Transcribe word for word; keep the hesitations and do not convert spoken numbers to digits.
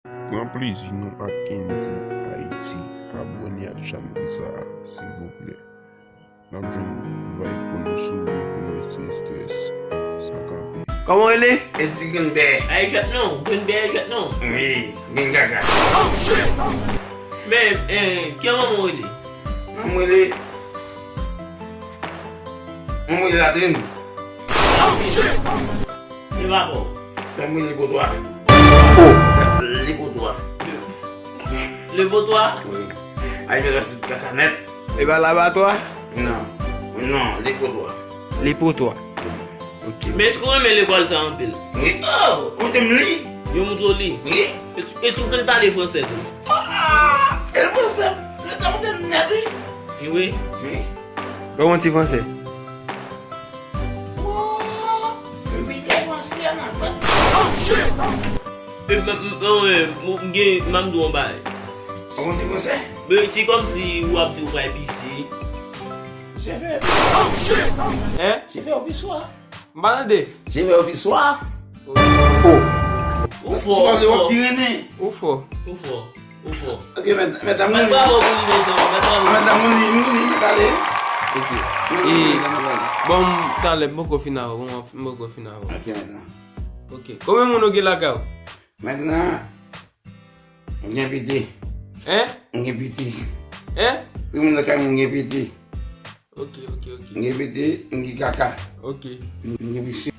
Pran plezi nou ak Kendy Haiti. Abòne ak chanèl sa a, silvouplè. N ap jwenn vibe pou nou souri, pou nou retire estrès. Sa kanpe. Kòman w rele? Kendy Green Bay. Ay, jwèt non. Green Bay, jwèt non. Wi, Green Gaga. Men, eh, ki manman w rele? Manman m rele, manman m rele Latrin. E papa w? Pè m rele Potwa. Lepotwa. Le, Lepotwa? Wi. Ay, men rasi kaka nèt. E pa Labatwa? Non. Non, Lepotwa. Lepotwa. Ok. Men èske w renmen lekòl sa anpil? Wi. Oh, ou te m li? Yo moutre w li? Wi. Èske, èske w konn pale fransè tou? Ah, e fransè, leta ou te m nèt, wi. Wi. Wi. Bon, yon ti fransè. Woo, m vin fransè nan pèt. E, m, m, m, m, m gen, m ap di w yon bagay. Ou konn di fransè? Men se kòmsi w ap di w pral pise. Je vais. Hein? Je vais au pissoir. M pa tande. Je vais au pissoir. Oh. Ou fò, ou fò. Ou fò. Ou fò. Ou fò. Ok, mèt, mèt Amouli. Mèt bravo pou li, mezanmi. Mèt bravo. Mèt Amouli, Mouli, mèt ale. Ok. Mouli, e, mèt ale. Bon, talè, m poko fin avè w, m poko fin avè w. Ok, mèt. Ok. Konbyen moun ou gen lakay ou? Mentnan, m gen piti. Hein? M gen piti. Hein? Wi, moun lakay mwen, m gen piti. Ok, ok, ok. M gen piti, m gen kaka. Ok. M gen pisi.